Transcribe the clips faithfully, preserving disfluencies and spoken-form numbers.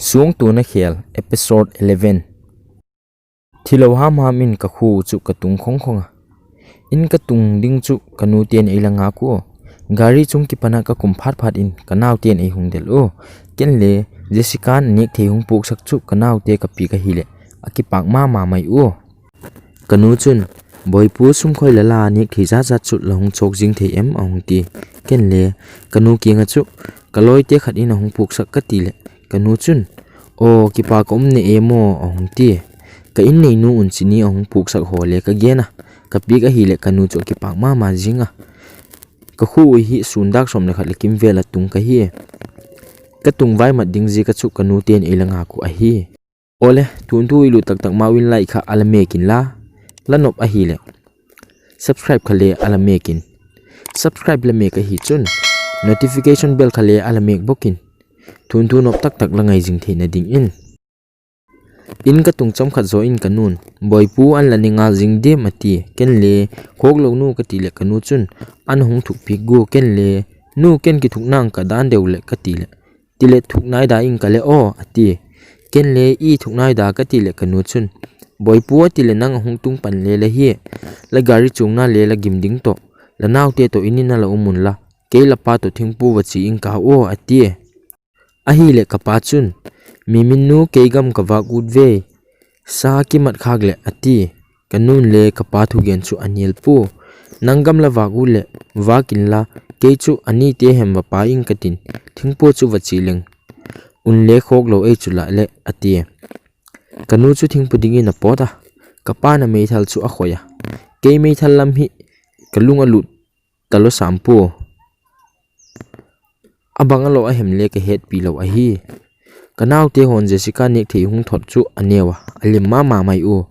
Suangtuh na khel, episode eleven. Thilo ham ham in ka khu chu ka tung khong khong a. In ka tung ding chu ka nu ten ei la ngak u. Gari chung kipana ka kum phat phat in ka nau ten ei hung del u. Ken le Jessica nek thei hung puksak chu ka nau te ka pi ka hi le a kipak ma ma mai u. Ka nu chun, "Boipu, sum khoi la la nek thei zat zat chu la hung chok jing thei em?" a hung ti. Ken le ka nu kiang a chu, "Ka loi te khat in a hung puksak," ka ti le ka nu chun, "O, kipa ka um ne e maw?" a hung ti. Ka in nei nu un chini a hung puksak ho le ka gen a, ka pi ka hi le ka nu chu a kipak ma ma jing a. Ka khu u hi sun dak som le khat le kim vel a tung ka hi. Ka tung vai mat ding ji ka chu ka nu ten ei la ngak u ahi. Ole, tun tu i lut tak tak ma u in like kha a la mek in la, la nop ahi le subscribe kha le a la mek in. Subscribe la mek ahi chun notification bell kha le a la mek bok in. Tun tu nop tak tak la ngai jing thei na ding in. In ka tung chom khat zo in ka nun, "Boipu, an la ne ngal jing dem?" a ti. Ken le, "Khok lo nu," ka ti le ka nu chun, "An hung thuk pik gu." Ken le, "Nu, ken ki thuk nang ka dan deu le," ka ti le. Ti le, "Thuk nai da ing ka le o," a ti. Ken le, "I thuk nai da?" ka ti le ka nu chun, "Boipu," a ti le, "Nang a hung tung pan le la hi. La gari chung na le la gim ding to. La nau te to in in a la um un la. Kei la pa to thingpu va chi ing ka o," a ti. Ahi le ka pa chun, "Mi min nu, kei gam ka vak ut ve. Sa ki mat khak le," a ti. Ka nun le ka pa thugen chu a nial pu. "Nang gam la vak ut le, vak in la, kei chu a ni te hem va pa ing ka tin, thingpu chu va chi leng un le khok lo ei chu la le," a ti. Ka nu chu thingpu ding in a pot a, ka pa na meithal chu a khoi a. Kei meithal lam hi ka lung a lut ta lo sam pu. A bang a lo a hem le ka het pi lo ahi. Ka nau te hon Jessica nek thei hung thot chu a neu a, a lim ma ma mai u.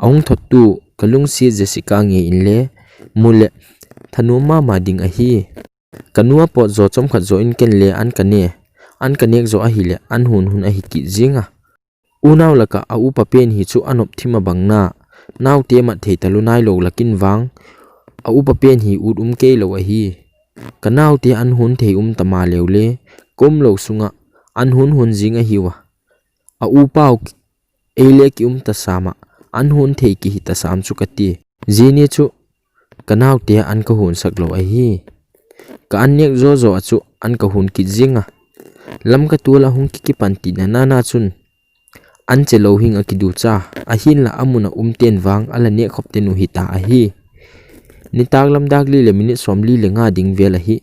A hung thot tu ka lungsi Jessica nge in le mu le thanum ma ma ding ahi. Ka nu a pot zo chom khat zo in ken le an ka ne. An ka nek zo ahi le an hun hun ahi kit jing a. Unau laka a upa pen hi chu a nop thim a bang na. Nau te mat thei ta lu nai lo lakin vang a upa pen hi ut um kei lo ahi. Ka nau te an hun thei um ta ma leu le, ka um lo sunga an hun hun jing ahi u a. A upa u ei le ki um ta sam a, an hun thei ki hi ta sam chu ka ti. Jini chu ka nau te an ka hun sak lo ahi. Ka an nek zo zo a chu an ka hun kit jing a. Lam ka tul a hung ki kipan ti na na na chun an che lo hing a ki du cha, ahin la a mun a um ten vang a la nek khop te nu hi ta ahi. Nitak lam dak li le minute som li le nga ding vel ahi.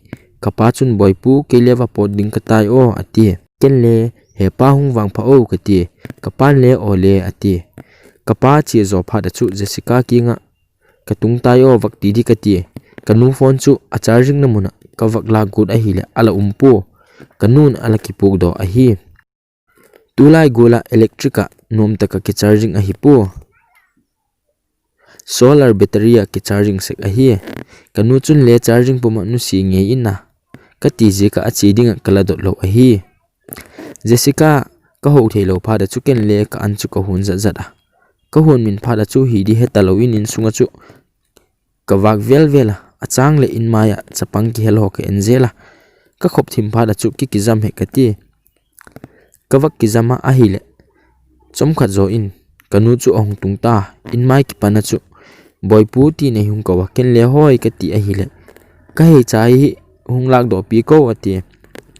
Ka pa chun, "Boipu, kei le va pot ding ka tai o," a ti. Ken le, "He pa, hung vang pha o," ka ti. Ka pan le, "O le," a ti. Ka pa chia zo phat a chu Jessica kinga, "Ka tung tai o, vak ti di," ka ti. Ka nu phone chu a charging na mun a ka vak la gut ahi le a la um pu. Ka nun a la kipuk do ahi. Tulai gula electric a nuam taka ki charging ahi pu. Solar battery a ki charging sek ahi. Ka nu chun le charging puma nusi ngei in a ka ti jika a chi dinga ka la dot lo ahi. Jessica ka ho thei lo phat a chu ken le ka an chu ka hun zat zat a. Ka hun min phat a chu hi di heta lo in in sunga chu ka vak vel vel a, a chang le in mai a chapang ki hel ho ka en zel a. Ka khop thim phat a chu ki ki jam he ka ti. Ka vak ki jam a ahi le. Chom khat zo in, ka nu chu a hung tung ta, in mai ki pan a chu, "Boipu," ti nei hung ko a, ken le, "Hoi," ka ti ahi le. "Ka hei cha hi hung lak do pi ko," a ti.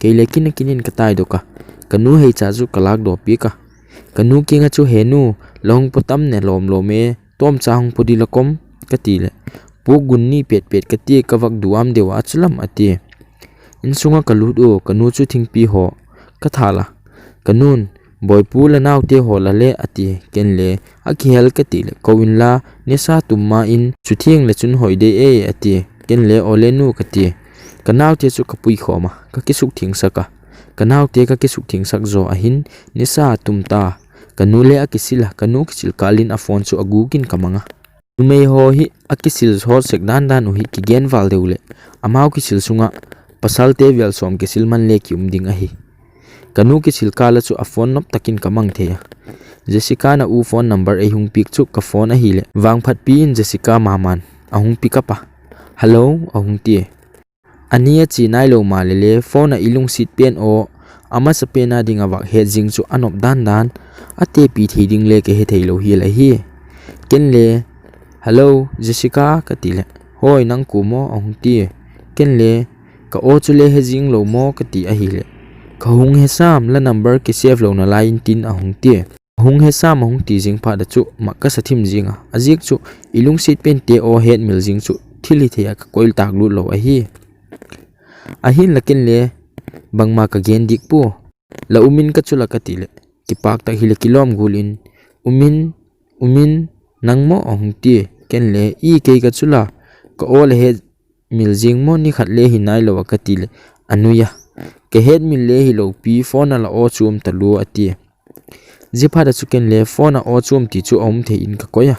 Kei le kin a kin in ka tai do ka. Ka nu hei cha chu ka lak do pi ka. Ka nu kinga chu, "He nu, la hung po tam ne lom lom e, tom cha hung po di la kom," ka ti le. "Pu gun ni pet pet," ka ti, ka vak du am deu a chu lam a ti. In sunga ka lut u, ka nu chu thingpi ho ka thal a. Ka nun, "Boipu, la nau te ho la le," a ti. Ken le, "A ki hel," ka ti le, "Ko in la, nisa tum ma in, chu thiang le chun hoi de e," a ti. Ken le, "O le nu," ka ti. Ka nau te chu ka pui khom a, ka ki suk thing sak a. Ka nau te ka ki suk thing sak zo ahin, nisa a tum ta. Ka nu le a ki sil a, ka nu ki sil kal in a phone chu a guk in ka mang a. Numei ho hi a ki sil hot sek dan dan u hi ki gen val deu le. Amau ki sil sunga pasal te vel som ki sil man le ki um ding ahi. Ka nu ki sil kal a chu a phone nop takin ka mang thei a. Jessica na u phone number ei hung pik chu ka phone ahi le. Vang phat pi in Jessica maman a hung pick up a. "Hello," a hung ti. A ni a chi nai lo ma le le, phone a i lungsit pen o, amasapen a ding a vak het jing chu anop dan dan, atepi thei ding le kahe thei lou hi la hi. Ken le, "Hello, Jessica," kati le, "Hoi, nang kum mo?" ahung ti. Ken le, "Ka aw chu le he jing lou mo?" kati ahile, "Ka hung he sam, la number kisave louna lai in tin," ahung ti. "Hung he sam," ahung ti jing phat a chu mak kasa thim jing a, ajeh chu ilungset pen te aw het mil jing chu thil hithei a kakoi tak lut lou ahi. Ahin la ken le bangma kagen dik pu. "La umin ka chu la," kati le, kipak tak hile kilom gul in, "Umin, umin, nang mo?" ahung ti. Ken le, "I kei ka chu la, ka aw le het mil jing mo, nikhat le hi nai lou a," kati le, anui a, "Ka het mil le hi lou pi, phone a la aw chu um ta lou," ati. Jeh phat a chu ken le, "Phone a aw chu um ti chu aum thei in," kakoi a.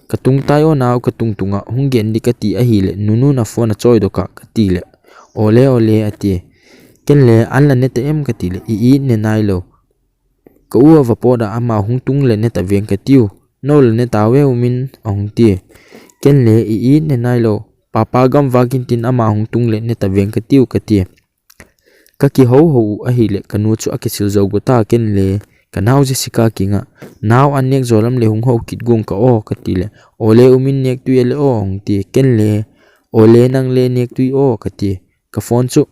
"Ka tung tai aw nao, ka tung tung a hung gen di," kati ahile, "Nunu na phone a choi doh ka," kati le, "Ole, ole," ati. Ken le, "An la ne ta em?" kati le, "I, i ne nai lou. Ka u a va pot a, ama hung tung le ne ta veng," kati u. "Nou la ne ta ve umin," ahung ti. Ken le, "I, i ne nai lou. Papa gam vak in tin, ama hung tung le ne ta veng," kati u, kati. Ka kihou hou u ahile, ka nu chu akisil jou got a, ken le ka nao Jessica kinga, "Nao, an nek jo lam le hung hou kit gung ka aw," kati le, "Ole umin, nek tui a le aw," ahung ti. Ken le, "Ole nang le nek tui aw," kati. Ka phone chu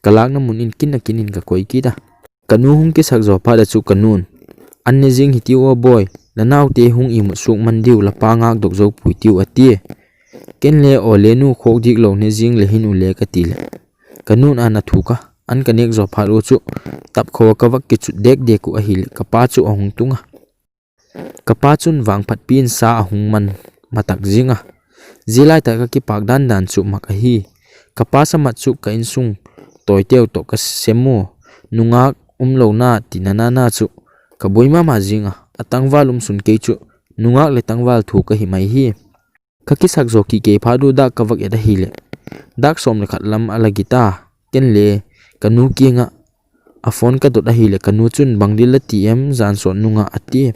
ka lakna mun in kin a kin in kakoi kit a. Ka nu hung kisak jo phat a chu ka nun, "An ne jing hi tiu aw boi, la nao te hung imut suk man diu, la pa ngak dok jou pui tiu," ati. Ken le, "Ole nu, khok dik lou ne jing le hin u le," kati le, ka nun a na thuk a, an ka nek jo phat u chu tap kho a ka vak kichut dek dek u ahile, ka pa chu ahung tung a. Ka pa chun vangphat pi in sa ahung man matak jing a. Jeh lai tah ka kipak dan dan chu mak ahi. Ka pa samat chu ka insung toi teu toh ka sem u. Nungak um lou na tina nana chu ka boi mama jing a. A tangval um sun kei chu nungak le tangval thu ka hi mai hi. Ka kisak jo kikei phat u dak ka vak et ahile, dak som le khat lam a la git a. Ken le ka nu kinga a phone ka dot ahile, ka nu chun, "Bang dil la ti em, jan sot nunga?" ati.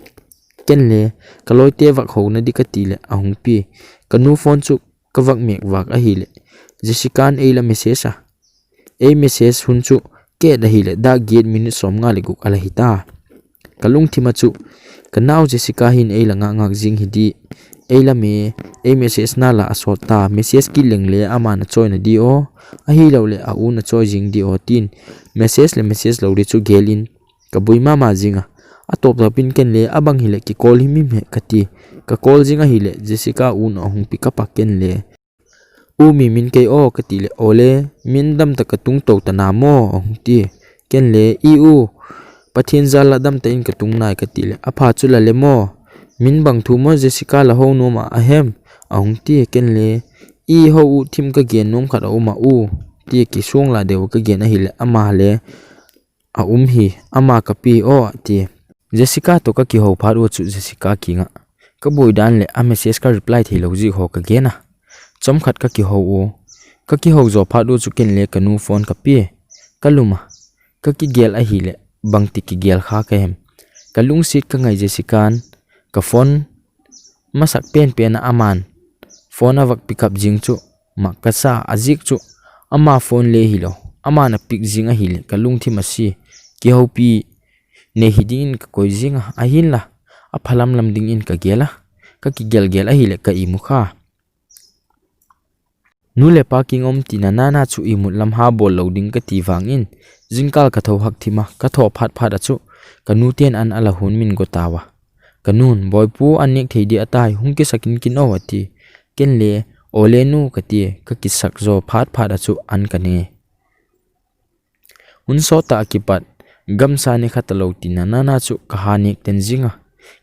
Ken le, "Ka loi te vak hou na di," kati le ahung pi. Ka nu phone chu ka vak mek vak ahile, Jessica in ei la message a. Ei message hun chu ka et ahile, dak get minute som nga le guk a la hi ta. Ka lungthim a chu, ka nao Jessica hin ei la ngak ngak jing hi di. Ei la me, ei message na la a sot ta, message kit leng le ama na choi na di aw, ahilou le a u na choi jing di aw tin, message le message lou di chu gel in, ka boi mama jing a. A top top in ken le, "A bang hile ki call him him e," kati. Ka call jing ahile, Jessica u na ahung pick up a, ken le, "U, mi min kei aw," kati le, "Ole, min dam ta ka tung to ta na mo?" ahung ti. Ken le, "I u, Pathen jal a dam ta in ka tung nai," kati le, "A pha chu la le mo? Min bang thu mo Jessica la hou nom a ahem?" ahung ti. Ken le, "I hou u thim ka gen nom khat a um a u," ti kisung la deu ka gen ahile, ama le, "A um hi, ama ka pi aw," ati. Jessica to ka kihou phat u chu Jessica kinga ka boi dan le a message ka reply thei lou jeh ho ka gen a. Chomkhat ka kihou u. Ka kihou jo phat u chu ken le ka nu phone ka pi. Ka lum a, ka kigel ahile, bang ti kigel kha ka hem. Ka lungset ka ngai Jessica in ka phone masak pen pen a aman phone a vak pick up jing chu mak ka sa, ajeh chu ama phone le hilou, ama na pick jing ahile ka lungthim a si. Kihoupi nei hi ding in ka koi jing a, ahin la a phalam lam ding in ka gel a, ka kigel gel ahile ka imu kha. Nu le pa kinga um tina nana chu imut lam ha bol lou ding kati vang in, jingkal ka tho hak thim a, ka tho phat phat a chu ka nu ten an a la hun min go tau a. Ka nun, "Boipu, an nek thei di atai, hung kisa kin kin o," ati. Ken le, "Ole nu," kati, ka kisak jo phat phat a chu an ka ne. Hun sot a kipat, gamsa ne khat a lou tina nana chu ka ha nek ten jing a.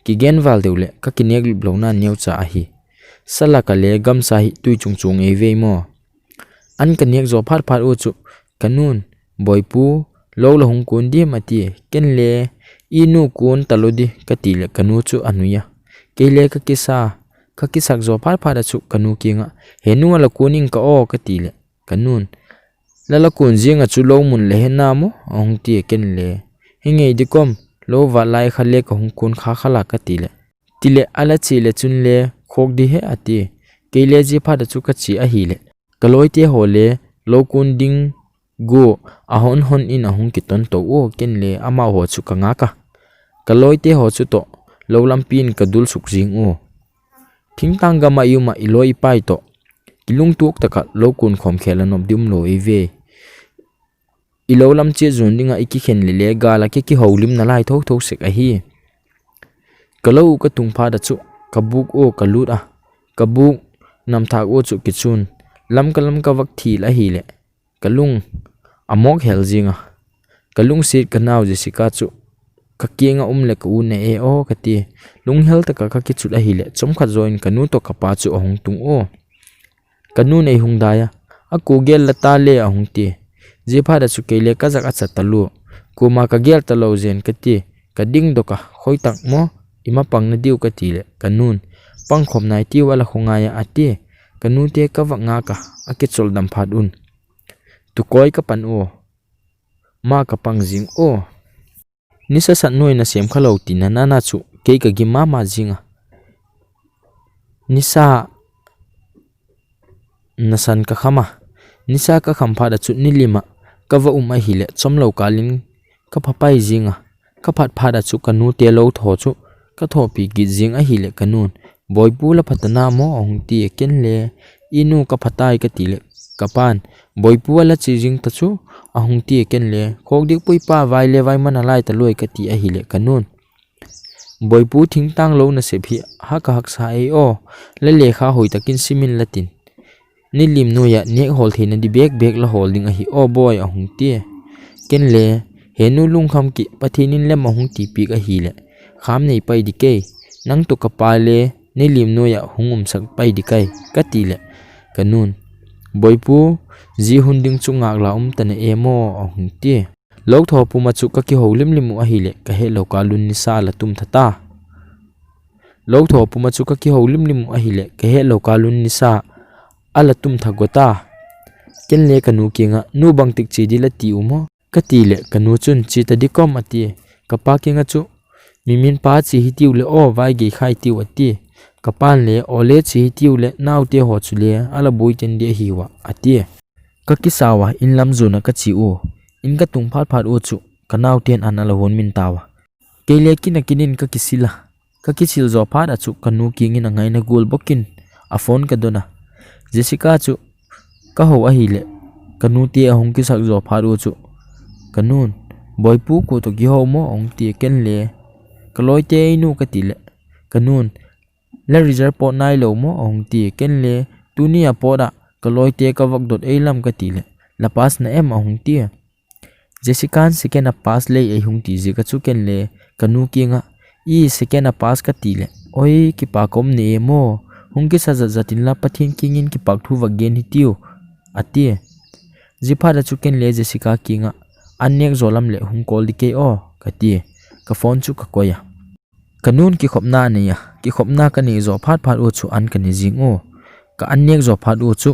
Kigen val deu le, ka kinek lup louna neo cha ahi. Sala ka le gamsa hi tui chung chung ei vei mo. An ka nek jo phat phat u chu, ka nun, "Boipu, lou la hung kun dim," ati. Ken le, "I nu kun ta lou di," kati le, ka nu chu a nui a. Kei le ka kisa, ka kisak jo phat phat a chu ka nu kinga, "He nu, a la kun ing ka o," kati le, ka nun, "La la kun jing a chu lou mun le he na mo?" ahung ti a, ken le, "He ngei di kom, lou vat lai kha le ka hung kun kha kha la," kati le. Ti le, "A la che le chun le khok di he," ati. Kei le jeh phat a chu ka che ahile, ka loi te ho le lou kun ding Go, ahon hon in ahung kiton to o, ken le amaho chu ka ngak a. Ka loite ho chu toh, lou lampi in ka dul suk jing o. Thingtang gam a i um a i loi i pai toh, kilungtuak taka lou kun khom khel a nop ding um lou ei ve. I lou lam che jun ding a i kikhen le le gal a ki kihoulim nalai tho tho sek ahi. Ka lou u ka tung phat a chu, ka buk o ka lut a, ka buk namthak o chu kichun, lam ka lam ka vak thil ahile, ka lung a mok hel jing a. Ka lungsit ka nau Jessica chu ka kiang a um le ka u ne e o ka ti. Lunghel taka ka kichut ahile, chomkhat jo in ka nu toh ka pa chu ahung tung o. Ka nun ei hung dai a, a ku gel la ta le ahung ti. Jia phat a chu kei le ka zak a chat ta lu. Kuma ka gel ta lou jen ka ti. Ka ding dok a, khoi tak mo, i ma pang na diu ka ti le, ka nun, pang khom nai tiu a la khongai a a ti. Ka nu te ka vak ngak a, a kichol dam phat un, tukoi ka pan o, ma ka pang jing o. Nisa sat noi na sem kha lou ti na nana chu kei ka gim mama jing a. Nisa na san ka kham a. Nisa ka kham phat a chu nilim a ka va um ahile, chomlou kal in ka pha pai jing a. Ka phat phat a chu ka nu te lou tho chu ka thopi kit jing ahile, ka nun, "Boipu la pha ta na mo?" ahung ti e, ken le, "I nu ka pha tai," ka ti le, ka pan, "Boipu a la che jing ta chu?" ahung ti e, ken le, "Khok dik pui pa, vai le vai man a lai ta loi," ka ti ahile, ka nun, "Boipu, thingtang lou na sep hi ha ka haksa ei o, la lekha hoi takin simin la tin. Nilim noi a nek hol theina di bek bek la hol ding ahi o boi," ahung ti e. Ken le, "He nu lungkham ki, Pathen in lem ahung ti pik ahile, kham nei pai di kei, nang toh ka pa le nilim noi a hung umsak pai di kai," ka ti le, ka nun, "Boipu, ji hun ding chu ngak la um ta na e mo?" ahung ti e. Lou tho puma chu ka kihou limlim u ahile, ka hetlou kal un nisa a la tum tha ta. Lou tho puma chu ka kihou limlim u ahile, ka hetlou kal un nisa a la tum tha go ta. Ken le ka nu kiang a, "Nu, bang tik che di la ti u mo?" ka ti le, ka nu chun, "Che ta di kom," a ti. Ka pa kiang a chu, "Mi min pa che hi tiu le o, vai gei khai tiu," a ti. Ka pan le, "O le, che hi tiu le, nau te ho chu le a la bui ten di ahi u a," a ti. Ka kisa u a, in lam jon a ka che u. In ka tung phat phat u chu, ka nau ten an a la hon min ta u a. Kei le kin a kin in ka kisil a. Ka kisil jo phat a chu ka nu kiang in a ngaina gul bok in a phone ka don a. Jessica chu ka hou ahile, ka nu te ahung kisak jo phat u chu, ka nun, "Boipu, koi toh kihou mo?" ahung ti e, ken le, "Ka loi te ei nu," ka ti le, ka nun, "La result pot nai lou mo?" ahung ti e, ken le, "Tuni a pot a ka loi te ka vak dot ei lam," ka ti le, "La pass na em?" ahung ti e. Jessica in second a pass lei ei hung ti jeh a chu ken le ka nu kiang a, "I second a pass," ka ti le, "Oi, kipa ka um ne e mo? Hung kisa jat jat in la, Pathen kiang in kipak thu va gen hi tiu," a ti e. Jia phat a chu ken le Jessica kiang a, "An nek jo lam le hung call di kei o," ka ti e. Ka phone chu ka koi a. Ka nun kikhopna a nei a, kikhopna ka nei jo phat phat u chu an ka ne jing u. Ka an nek jo phat u chu,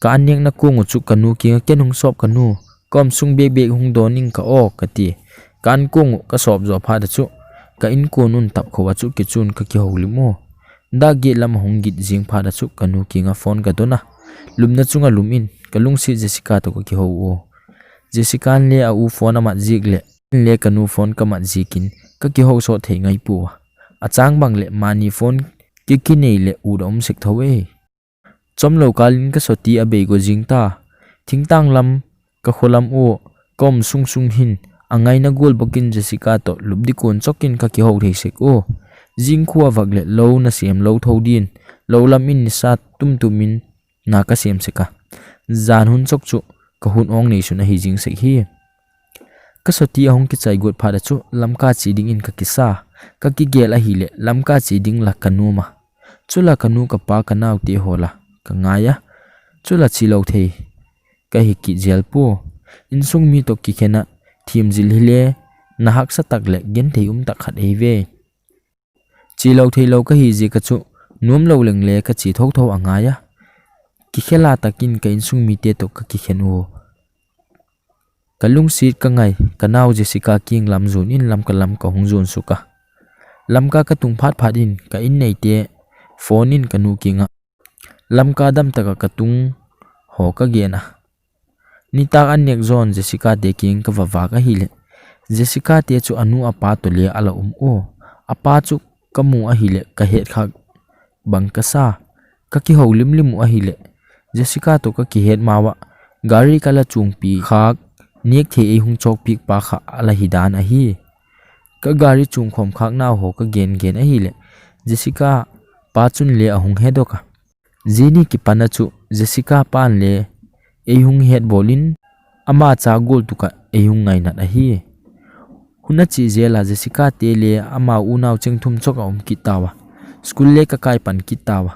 ka an nek na kong u chu ka nu kiang a, "Ken hung sop ka nu, ka um sung bek bek hung don ing ka o," ka ti. Ka an kong u ka sop jo phat a chu, ka in kon un tap kho a chu kichun ka kihoulim u. Dak get lam a hung git jing phat a chu ka nu kiang a phone ka don a. Lupna chung a lum in, ka lungset Jessica toh ka kihou u. Jessica in le a u phone a mat jik le, in le ka nu phone ka mat jik in, ka kihou sot thei ngai pu a. A chang bang le mani phone ki kinei le u da um sek tho e. Chomlou kal in ka soti a bei go jing ta. Thingtang lam, ka kho lam u, ka um sung sung hin, a ngaina gul bok in Jessica toh lup di kon chok in ka kihou thei sek u. Jing khu a vak le lou na sem lou tho din, lou lam in nisa tum tum in na ka sem sek a. Jan hun chok chu ka hun ong nei sun ahi jing sek hi. Ka soti a hung kichai got phat a chu Lamka che ding in ka kisa. Ka kigel ahile Lamka che ding la ka nom a. Chula ka nu ka pa ka nau te ho la ka ngai a. Chula che lou thei ka hi kit jel pu. Insung mi toh kikhen a thim jil hile na haksa tak le genthei um tak khat ei ve. Che lou thei lou ka hi jeh a chu nom lou leng le ka che tho tho a ngai a. Kikhel a takin ka insung mite toh ka kikhen u. Ka lungset ka ngai, ka nau Jessica kiang lam jon in Lamka lam ka hung jon suk a. Lamka ka tung phat phat in ka in neite phone in ka nu kiang a Lamka dam tak a ka tung ho ka gen a. Nitak an nek jon Jessica te kiang ka vavak ahile, Jessica te chu anu apa to le ala um o. Apa chu ka mu ahile ka het khak bang ka sa. Ka kihou limlim u ahile, Jessica to ka kihet mawa, gari ka la chungpi khak, nek thei ei hung chokpik pa kha ala hi dan ahi. Ka gari chung khom khak nau ho ka gen gen ahile, Jessica pa chun le ahung he doka. Jini kipana chu Jessica pan le ei hung het bolin, ama cha gol tuka ei hung ngainat ahi. Hun a chi jela Jessica te le ama unau cheng thum chok a um kit tawa. School le ka kai pan kit tawa.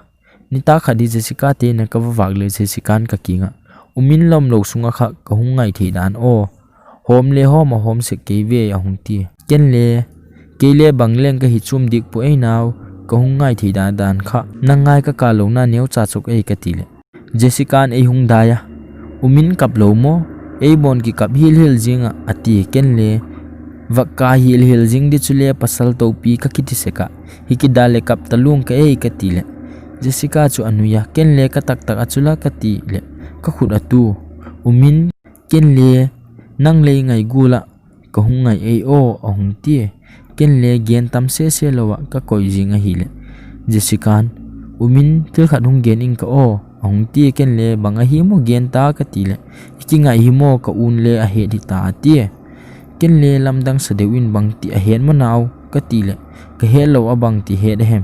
Nita khat hi Jessica te na ka vavak le Jessica an ka kinga, umin lom lo sunga kha ka hung ngai thei dan o. Hom le hom a hom sek kei ve ahung ti. Ken le, kei le bang leng ka hi chum dik pu ei nau, ka hung ngai thei dan dan kha. Nang ngai ka ka lo na neu cha chok ei ka ti le. Jessica an ei hung dai a. Umin kap lo mo, ei bon ki kap hil hil jing a, a ti ken le. Vak ka hil hil jing di chu le pasal to pi ka kiti sek a. Hi ki da le kap ta lung ka ei ka ti le. Jessica chu a nuia, ken le ka tak tak a chu la ka ti le. Ka khut a tu. Umin, ken le, nang lei ngai gula, ka hung ngai ei o, ahung ti. Ken le gen tam se se lo a ka koi jing ahile. Jessica an, umin thil khat hung gen ing ka o, ahung ti ken le bang ahi mo gen ta ka ti le. I ki ngai hi mo ka un le a het hi ta a ti. Ken le lamdang sa deu in bang ti a het mo nau ka ti le. Ka het lo a bang ti het a hem.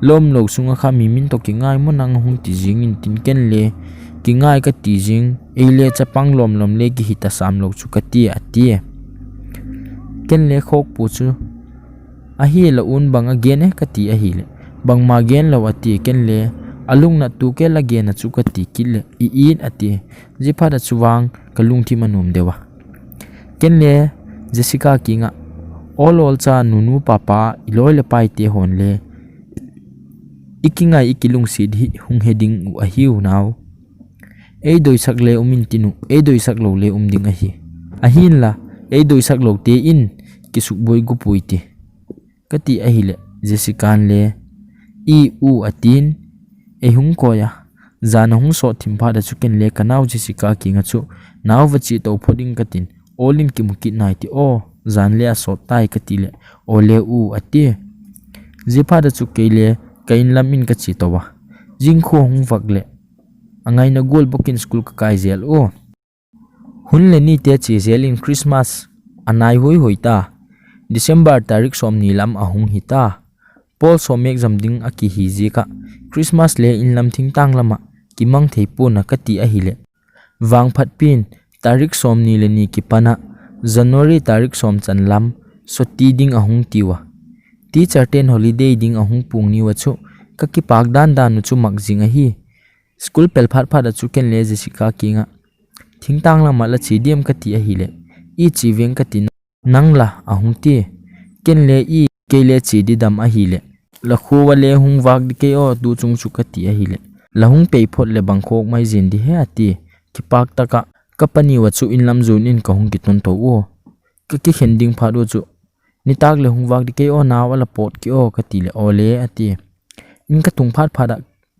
Lom lo sunga kha mi min to ki ngai mo nang hung ti jing in tin ken le. Ki ngai ka ti jing. Ei le chapang lom lom le ki hi ta sam lo chu ka ti a ti. Ken le khok pu chu. Ahi la un bang a gen e ka ti ahile. Bang ma gen lo a ti ken le. A lung na tu ke la gen a chu ka ti kit le. I in a ti. Ji phat a chu vang ka lung thim a num deu a. Ken le Jessica kinga. Ol ol cha nunu papa i loi le pai te hon le. I ki ngai i ki lung sit hi hung he ding u ahi u nau. Ei doisak le um in tin u, ei doisak lo le um ding ahi. Ahin la, ei doisak lo te in, ki suk boi gu pui ti. Ka ti ahile, Jessica an le, i u a tin, ei hung koi a. Zan a hung sot thim phat a chu ken le ka nau Jessica kinga chu, nau va chi to pho ding ka tin, ol in ki mu kit nai ti o, zan le a sot tai ka ti le, o le u a ti. Ji phat a chu kei le, ka in lam in ka chi to a. Jing kho hung vak le, a ngaina gol bokin school ka kai zel u. Hun le ni te chi zel in Christmas a nai hoi hoi ta. December tarik som ni lam a hung hi ta. Paul som mek jam ding a ki hi zi ka. Christmas le in lam thing tang lama ki mang thei pu na ka ti ahile. Vang phat pin tarik som ni le ni ki pana January tarik som chan lam soti ding a hung ti wa. Teacher ten holiday ding a hung pung ni wa chu ka ki pak dan dan u chu mak jing ahi. School pel phat phat a chu ken le Jessica kinga. Thing tang lama la chi diam ka ti ahile. I chi veng ka ti nang la a hung ti. Ken le i kei le chi di dam ahile. La khu wa le hung vak di kei o tu chung chu ka ti ahile. La hung pei phot le bang khok mai jin di he a ti. Ki pak taka ka pani wa chu in lam zun in ka hung ki ton to u. Ka ki khen ding phat u chu. Ni tak le hung vak di kei o nau a la pot ki o ka ti le o le a ti. In ka tung phat phat a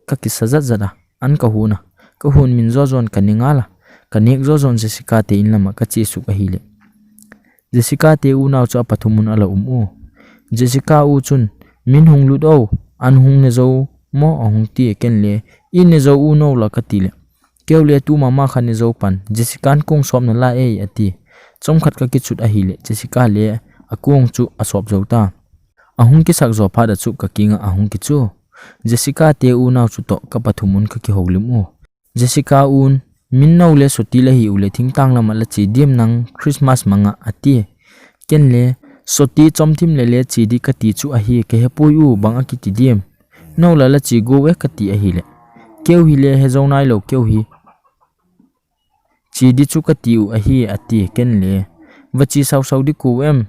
ka ki sa zat zat a, an ka hun a, ka hun min zo zon ka ni nga la, ka nek zo zon Jessica te in lama ka chi suk ahile. Jessica te u nau chu a pathum un a la um u. Jessica u chun, min hung lut o, an hung ne zo mo a hung ti ken le, i ne zo u no la ka ti le. Keu le tu mama kha ne zo pan, Jessica an kung sop na la ei a ti. Chom khat ka ki chut ahile, Jessica le a kung chu a sop zo ta. A hung ki sak zo phat a chu ka kinga a hung ki chu. Jessica te u nau chu to ka pathum un ka ki ho lim u. Jessica un, min no le soti la hi u le thing tang lama la chi diam nang Christmas manga a ti. Ken le, soti chom thim le le chi di ka ti chu ahi ka he pui u bang a ki ti diam. No la la chi go e ka ti ahile. Keu hi le he zo nai lo keu hi. Chi di chu ka ti u ahi a ti ken le. Va chi sau sau di ku em.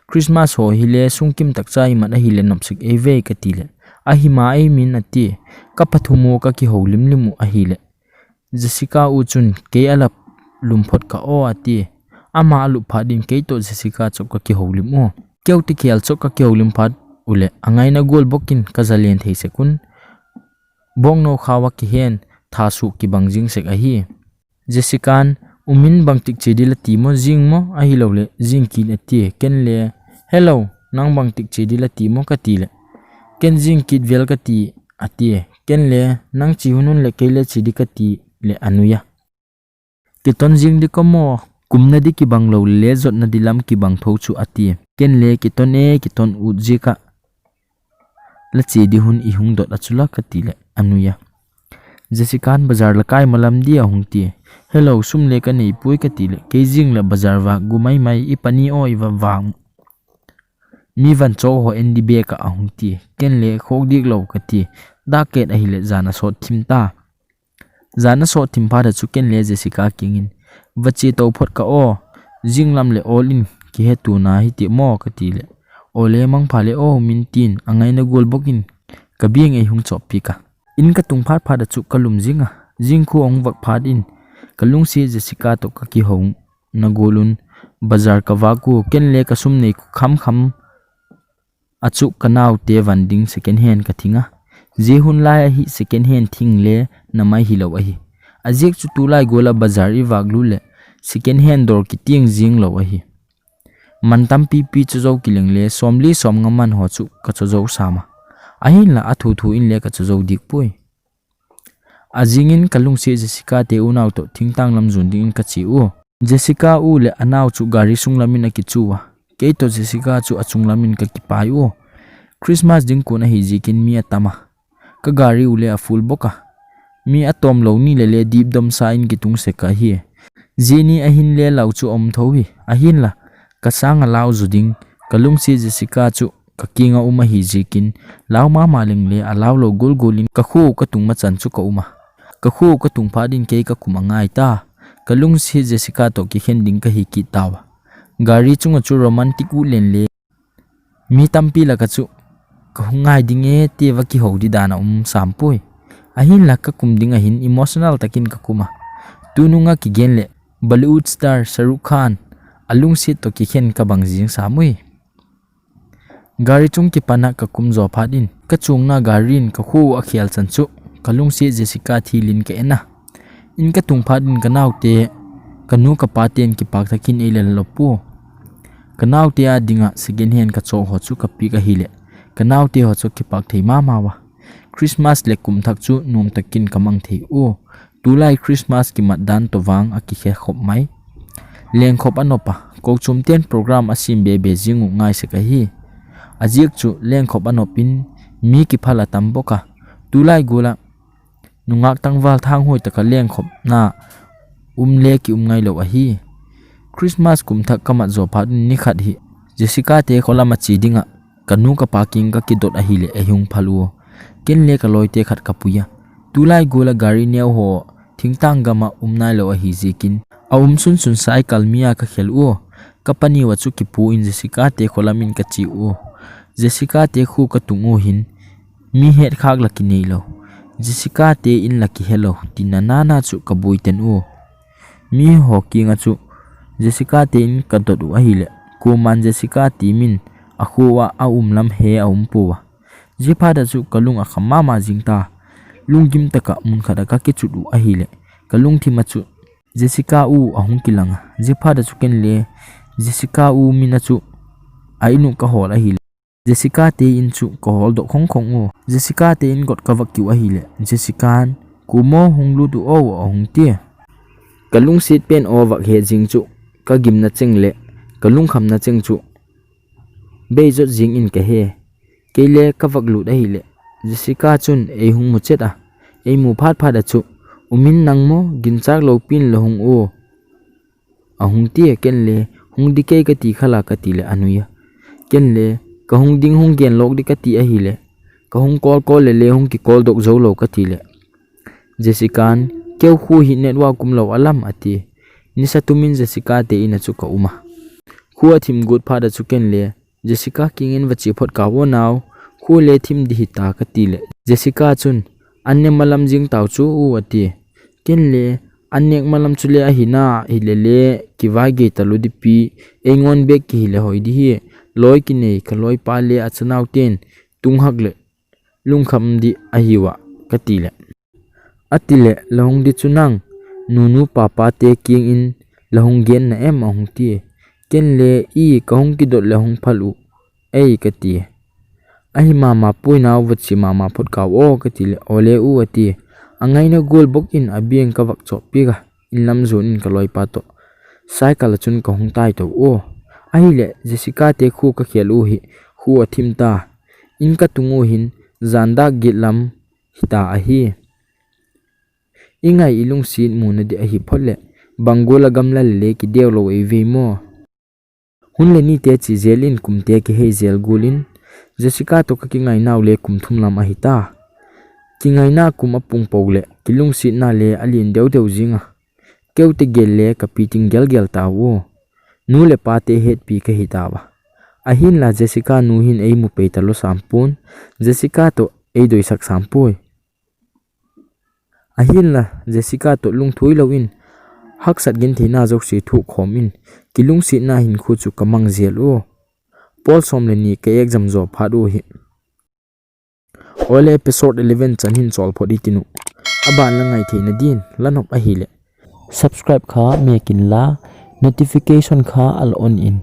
Christmas ho hi le sung kim tak cha i mat ahi le nop sik ei ve ka ti le. Ahi ma ei min a ti. Ka pathum u ka ki ho lim lim u ahi le. Jessica u chun kei a la lum phot ka o a ti. Ama a lup phat din kei to Jessica chop ka ki ho lim u. Keu ti khel chop ka ki ho lim phat u le. A ngaina gol bokin ka za len thei sek un. Bong no khawa ki hen tha su ki bang jing sek ahi. Jessica an Umin bangtik che ding la ti mo, jing mo, ahilou le, jing kit ati. Ken le, hello, nang bangtik che ding la ti mo kati le. Ken jing kit vel kati ati. Ken le, nang che hon un le kei le che ding kati le anuiya. Kiton jing ding ko mo, kumna ding kibang lou le jotna ding lam kibang tho chu ati. Ken le kiton e, kiton ut jeh a. La che ding hon ihung dot a chu la kati le anuiya. Jessica'n bazar la kai malam ding ahung ti. Hello, sum le kanei poi kati le. Kei jing le bazar vak gu mai mai, i pani o i va vak. Mi van cho ho en ding bek a ahung ti. Ken le khok ding lou kati. Daket ahile jan asot thim ta. Jan asot thim phat a chu ken le Jessica kingin, va che to phot ka o, jing lam le ol in kihe tuna hiti mo kati le. Ole mangpha le o min tin, angaina gol bok in, ka beng ei hung chop pi ka. In ka tung phat phat a chu ka lum jing a, jing khu ahung vak phat in, ka lungset Jessica to ka kihou na gol un, bazar ka vak u, ken le ka sum nei kham kham a chu ka naote van ding second hand ka thing a. Jeh hon lai ahi second hand thing le na mai hilou ahi. Ajeh chu tulai gol a bazar i vak lut le second hand dor kitiang jing lou ahi. Man tampi pi chu jou kileng le som li som nga man ho chu ka chu jou sam a. Ahinla a thu thu in le ka chu jou ding poi. Ajing in ka lungset Jessica te unau to thingtang lam jon ding in ka che u. Jessica u le anao chu gari sung lam in a kichu a. Kei to Jessica chu achung lam in ka kipai u. Christmas ding kun ahi jeh in mi atam a. Ka gari u le a full bok a. Mi atom lou ni le le dip dom sa in kitung sek ahi. Jeh ni ahin le lau chu um tho hi. Ahinla, ka sang a lau jo ding, ka lungset Jessica chu ka keng a um ahi jeh in, lau mama leng le a lau lou gol gol in ka khu ka tung ma chan chu ka um a. Ka khu ka tung phat in kei ka kum a ngai ta. Ka lungset Jessica to kikhen ding ka hi kit tau a. Gari chung a chu romantic u len le. Mi tampi lak a chu ka hung ngai ding e ti va kihou ding dan a um sam poi. Ahinla ka kum ding ahin emotional takin ka kum a. Tunung a kigen le Bollywood star Shah Rukh Khan a lungset to kikhen ka bang jing sam ui. Gari chung kipan a ka kum jo phat in, ka chungna gari in ka khu a khel chan chu, ka lungset Jessica thil in ka en a. In ka tung phat in ka naote, ka nu ka pa ten kipak takin ei le lop u. Ka naote a ding a second hand ka cho ho chu ka pe ka hi le, ka naote ho chu kipak thei mama ua. Christmas le kum thak chu nom takin ka mang thei u. Tulai Christmas kimat dan to vang a kikhe khop mai. Leng khop a nop a, ko chum ten program a sim be be jing u ngai sek ahi. Ajeh chu leng khop a nop in mi kiphal a tam bok a. Tulai gol a nungak tangval thang hoi taka leng khop na um le ki um ngai lou ahi. Christmas kum thak ka mat jo phat in ni khat hi Jessica te kho lam a che ding a ka nu ka pa keng ka kidot ahi le ei hung phal u. Ken le ka loi te khat ka pui a. Tulai gol a gari neo ho thingtang gam a um nai lou ahi jeh in. A um sun sun cycle mi a ka khel u. Ka pani ua chu kipu in Jessica te kho lam in ka che u. Jessica te khu ka tung u hin. Mi het khak la kinei lou. Jessica te in la kihe lou. Tina nana chu ka bui ten u. Mi ho keng a chu Jessica te in ka dot u ahi le. Kuman Jessica ti min a khu a a um lam he a um pua. Jeh phat a chu ka lung a kham mama jing ta. Lunggim taka mun khat a ka kichut u ahi le. Ka lungthim a chu Jessica u a hung kilang a. Jeh phat a chu ken le Jessica u min a chu a in u ka hol ahi le. Jessica te in chu ka hol doh khong khong u. Jessica te in got ka va kiu ahi le. Jessica in, "Kumo hung lut u o," a hung ti. Ka lungset pen o vak he jing chu ka gimna cheng le ka lungkhamna cheng chu bei jot jing in ka he. Kei le ka vak lut ahi le. Jessica chun ei hung mu chet a. Ei mu phat phat a chu, "Umin nang mo, ginchak lou pin la hung u." A hung ti a ken le, "Hung ding kei ka ti khala," ka ti le a nui a. Ken le, "Ka hung ding hung gen lok ding ka ti ahi le. Ka hung call call le le hung ki call dok zo lo," ka ti le. Jessica in, "Keu khu hi network um lo a lam," a ti. Nisa tumin Jessica te in a chu ka um a. Khu a thim gut phat a chu ken le, Jessica kingin va che phot ka vo nau, khu le thim di hi ta ka ti le. Jessica chun, "An ne malam jing tau chu u," a ti. Ken le, "An nek malam chu le ahi na, hi le le, ki vai gei ta lu di pi, ei ngon bek ki hi le hoi di hi, loi ki nei ka loi pa le a chanau ten, tung hak le, lungkham di ahi wa," ka ti le. A ti le, "La hung di chu nang, nunu papa te kingin la hung gen na em, ahung ti. Ken le i ka hung kidot le hung phal u, ei ka ti. Ahi mama poi nao, vot si mama phot kau o ka ti le, ole u a ti. A ngaina gol bok in a biang ka vak chop pi ka, in lam zun in ka loipa to. Cycle a chun ka hung tai to o. Ahi le, Jessica te khu ka khel u hi, khu a thim ta. In ka tung u hin, zan dak git lam hita ahi. I ngai i lungsit mu na di ahi phot le, bang gol a gamla le le ki deu lo ei vei mo. Hun le ni te chi zel in kum te ki hei zel gul in, Jessica to ka ki ngai nau le kum thum lam ahi ta. Ki ngai na kum a pung po le, ki lungsit na le a lin deu deu zing a. Keu te gel le ka pi ting gel gel ta u. Nu le pa te het pi ka hi ta va. Ahin la Jessica nu hin ei mu pei ta lo sam pun, Jessica to ei doi sak sam pui. Ahin la Jessica to lung thui lo in, haksat gin thei na zok si thu khom in, ki lungsit na hin khu chu ka mang zel u. Pol som le ni ka exam zo phat u hi. Ole episode eleven chan hin chol phot i ti nu. A ban la ngai thei na din, la nok ahi le. Subscribe kha me kin la, notification kha al on in.